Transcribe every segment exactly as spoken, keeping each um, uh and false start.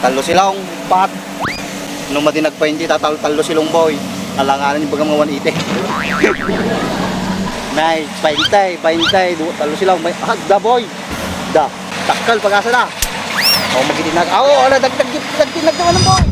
Tallo silong, pat. No madi nagbaynte ta tal-, tallo silong, boy. Alanganin, baga mga one eighty. Nay, baynte, baynte, du-, tallo silong, bay-, ah, da, boy. Da. Dakkel, pag-asa na. O, magitinag-, ah, oo, ala, dagdag, dagdag, dagdag, ano, boy?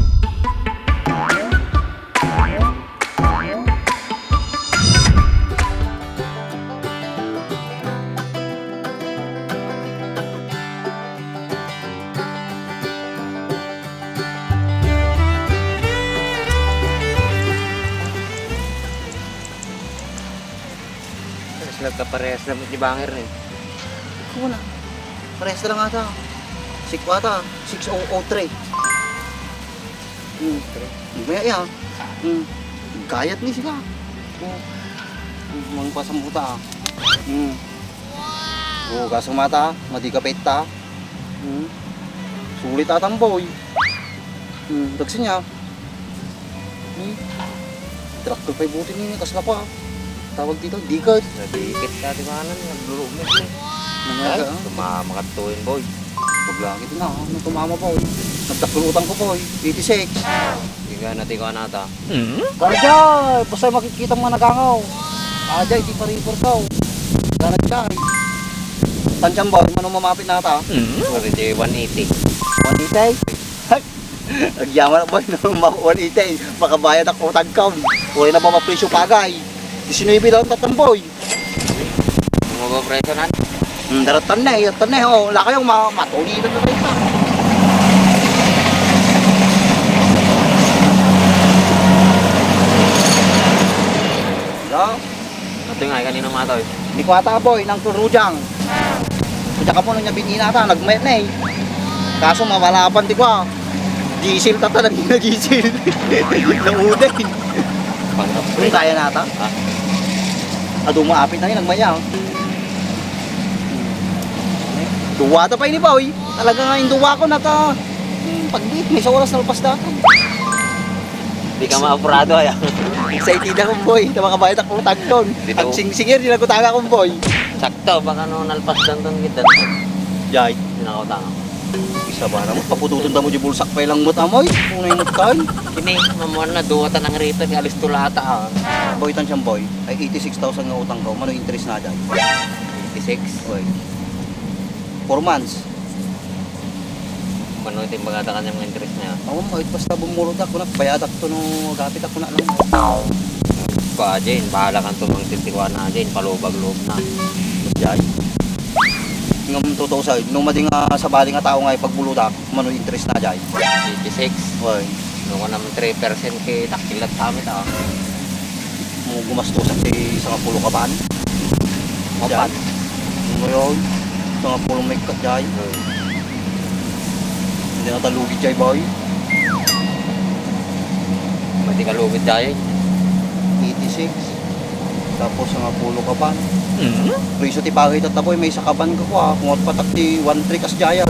Mas nagkaparehas na met ni Banger eh. Ikaw na. Parehas na lang ata. Six ata. Six oh oh three. Hmm. Maya iya. Hmm. Gayat ni sila. Oh. Hmm, mang pasambuta. Hmm. Oh, kaso mata, madi ka petta. Hmm. Sulit atang boy. Hmm, dagsi niya. Hmm. Traktor pa'y buti ni, kasla pa. Tawag dito, dikit. Nadikit ka, di ba, nang naglulumit eh. Ano Ay, nga, ah? Tumama ka tuwin, boy. Pag langit na, ano tumama, boy? Nagdakulutan ko, boy. Eighty-six. Di ka, natigo nata. Hmm? Karga! Basta makikita mo nagangaw. Ajay, di pa rin porkaw. Wala na siya, eh. Tansyan, boy, mano mamapit nata? Hmm? Pwede one eighty. One eighty? Hay! Agyaman ako, boy, no? Ma-, one eighty, makabayad ako utang ka. Uray na ba mapresyo pagay? Disinuybe daw ang tatamboy. Ano ba presyo nan? Hmm, daratan na eh, daratan na eh. Oh, wala kayong ma-, matuli na na rin pa. Hello? Ito nga, kanina mata eh. Di ko ata, boy, nang turujang. Kaya ka po nung niya binina ta, nagmayat na eh. Kaso mawala pa, di ko ah. Diesel ta talaga yung diesel. Nauday. Kung kaya nata? Ha? Adu maapit na yun, nagmaya. Duwa ta pa ini, boy. Talaga nga yung duwa ko, naka, hmm, pagdi, may sa oras nalpas datan. Di ka maapurado, ay, ah. Excited ako, boy. Ta makabayad ako utang ton. Dito. Ang singsingir, di nagutanga akong, boy. Sakto, baka no nalpas dan ton, gid dan ton. Yay. Di na utang. Isa ba naman? Papututan da mo di bulsak pa ilang mut, amoy. Unay mut kan. Kini, mamuan na, duwa ta nang rito, ni alis tulata, ah. Boy, tansyan, boy. Ay, eighty-six thousand nga utang ko. Mano interest na dyan? Eighty-six? Oy. Four months. Mano iti bagada kanya mga interest niya? Awan mo, it basta bumulod ako na, bayadak to no, gapit ako na lang. Ba, Jane, bahala kan to mang titikuan na, Jane, palubag-loob na. Jay. Ngam totoo sa, no madi nga sabali nga tao nga ipagbuludak, mano interest na, Jay? Eighty-six. Oy. No, ka naman three percent kay takilat sa amin, ah. Mo gumastusan ti sangapulo ka ban? Apat. Ano yun? Sangapulo may kat, Jay. Hmm. Hindi na talugid, Jay, boy. Pwede ka lugid, Jay. Eighty-six. Tapos, sangapulo ka ban. Hmm? Presyo ti bagay tatta, boy, may isa ka ban ka kwa. Kung agpatak ti one three kas, Jay, ah.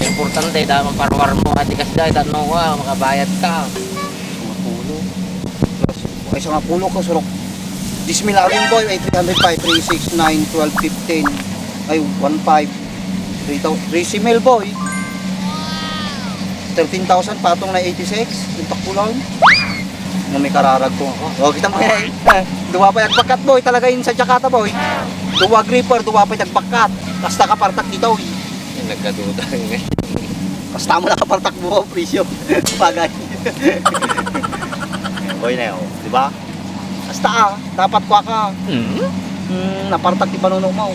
Importante, dahil magparuwar mo, ati kas, Jay, tanong ka, makabayad ka. Sangapulo. Ay, sangapulo ka, surok. Dismil amin, boy, ay three hundred five, three, six, nine, twelve, fifteen. Ay, one five. Three thou-, three simil, boy. Thirteen thousand, patong na eighty-six. Yung takbulan. Nga may kararag ko. Oh, kita mo yan. Duwa pa yung agbakat, boy. Talaga yung sa Jakarta, boy. Duwa gripper, duwa pa yung agbakat. Basta ka partak dito, eh. Yung nagkaduda, eh. Basta mo nakapartak mo, presyo. Bagay. Boy na yun, di ba? Basta ah, dapat kwa ka. Hmm? Hmm, napartak ti panuno mo.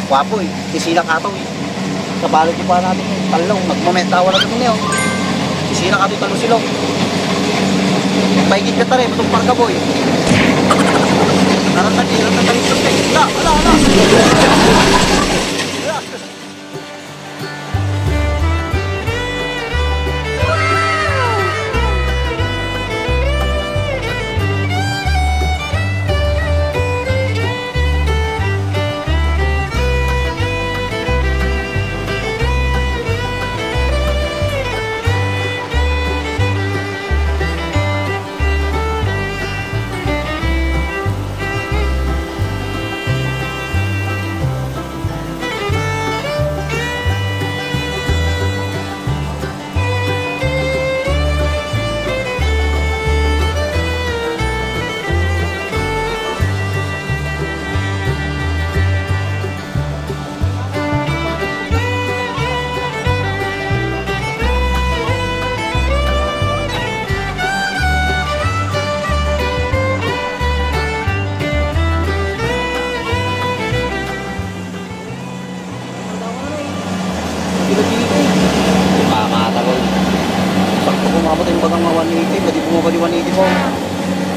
Gwapo eh. Sisila ka to eh. Kabalo ti pa natin eh. Talong, nagmametawa na kami niyo. Sisila ka to, talong silong. Paigit ka tare, matong parka boy. Narantag eh, narantag ka rin. Ala, ala, ala.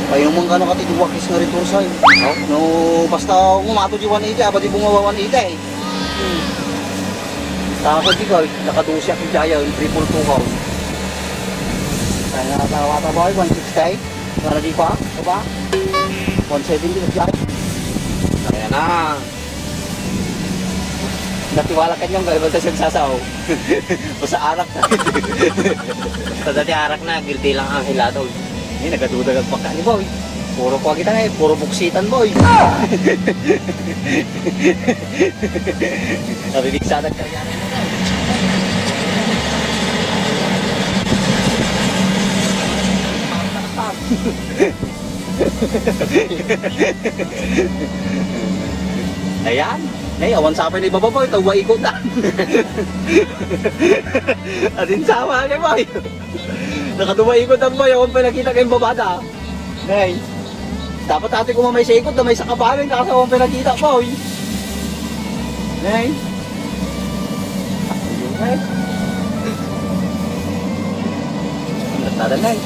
Painumon ka na kati dua case nga return sign. Oh? No, basta umato di one eighty, apat di bumaba one eighty. Hmm. Tapos di ka, nakadusi ako dyan, triple two ka. Kaya nga, tawa-tawa, one sixty. Wala di pa? Diba? One seventy na dyan. Kaya na. Natiwala ka niyang gaya ba tayo nagsasaw? Basta arak na. Basta dati arak na, guilty lang ang hilado. Hindi, nagaduda ka pa ka ni boy. Puro pa kita na eh, puro buksitan boy. Nabibigsa na ka. Ayan. Nay, awan sa akin ni Baba Boy, tawwa ikot na. Adin sama ni Boy. Nakatuwa ikot ang Boy, awan pa nakita kayong babada. Nay, dapat ate ko mamay sa ikot na may sakabalan, kaso awan pa nakita, Boy. Nay. Ayun, Nay. Ang latada, Nay.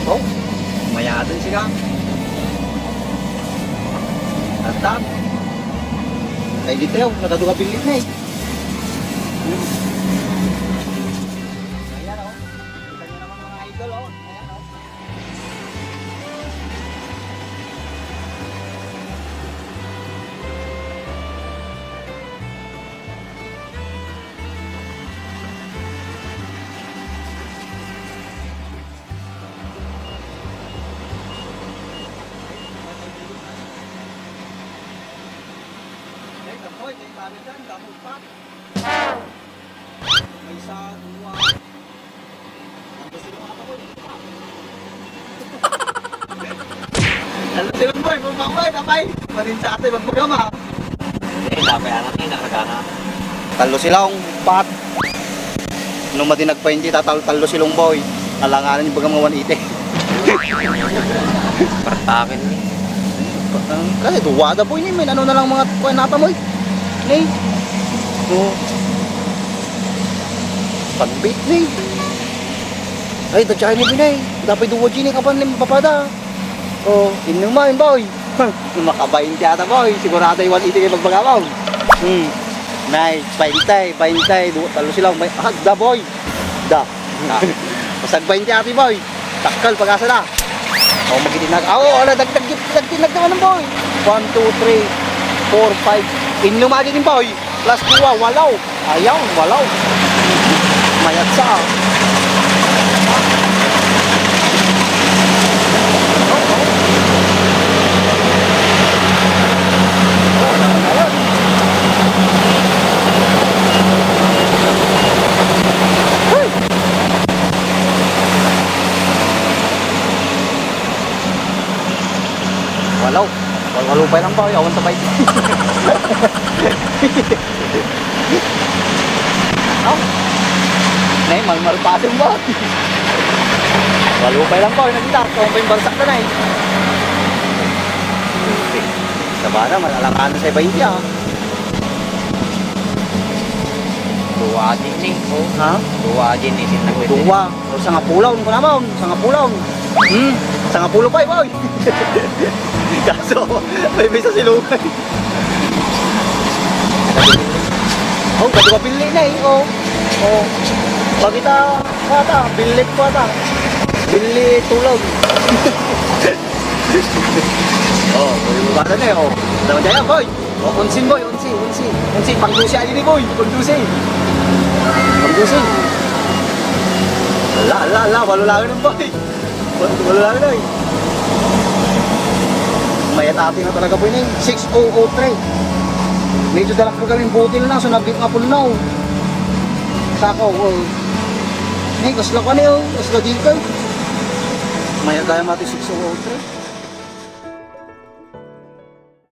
Oh, mayatan siya. Antam. Ay, dito yun. Nakaduha pilit na eh. Hmm. Ayan, oh. Kita nyo naman, mga idol, oh. Ayan, oh. Ay, kapoy, may bagay dyan, double pack. May isa, dua. Ano silang boy, kung makuha, kapay. Manin sa ate, magpagama. Eh, dami anak ni, nakagana. Tallo silang, pat. No, madi nagpainti, tatal-, tallo silong boy. Alanganan yung baga mga one eighty. Partakin ni. Kasi duwada boy ni, men. Ano na lang mga kuwan nata mo eh. Ni. Oh. Pagbit ni. Ay, tadyay ni Binay. Dapat duwa gini kapan ni papada. Oh, inuman, boy. Makabainte ata, boy. Sigurado yung one eighty kayo pagbaga, boy. Hmm. Nay, bainte, bainte. Duwa, talo sila. May, ah, da, boy. Da. Ah. Pasag bainte ati, boy. Takal, pag-asa na. Oh, magitinag. Ah, oh, ala, dagdag, dagdag, dagdag naman, boy. One, two, three, four, five. Inumagi din, boy. Plus dua, walo. Ayaw, walo. Mayat sa. Walo. Walo pa lang pa, awan sa bike. Aw. Nay, malmalpasan ba? Walo pa lang pa, nagita. Kung pa yung barsak na, Nay. Sabana, malalangan sa iba, hindi, ah. Dua din ni, oh. Ha? Dua din ni, sin nagpipili. Dua. O, sangapulaw, ano ko naman? Sangapulaw. Hmm, sangapulo pa, eh, boy. Kaso, may bisa silungan. Oh, pwede ba pili na, eh? Oh. Oh. Pagita, ata, bilit ko ata. Bilit tulog. Oh, pwede mo ba na, eh? Oh. Tama dyan, boy. Oh, unsin, boy, unsi, unsi. Unsi, pangdusi ali ni, boy. Pangdusi. Pangdusi. Ala, ala, ala, walo lang yun, boy. Walo, walo lang yun, eh. Mayat ati na talaga, boy, ni. Six oh oh three. Medyo dalak pa kaming butil na, so nabit nga punaw. Sako, oh. Ni, kasla ka ni, oh. Kasla di ka. Mayat kaya mati six oh oh three.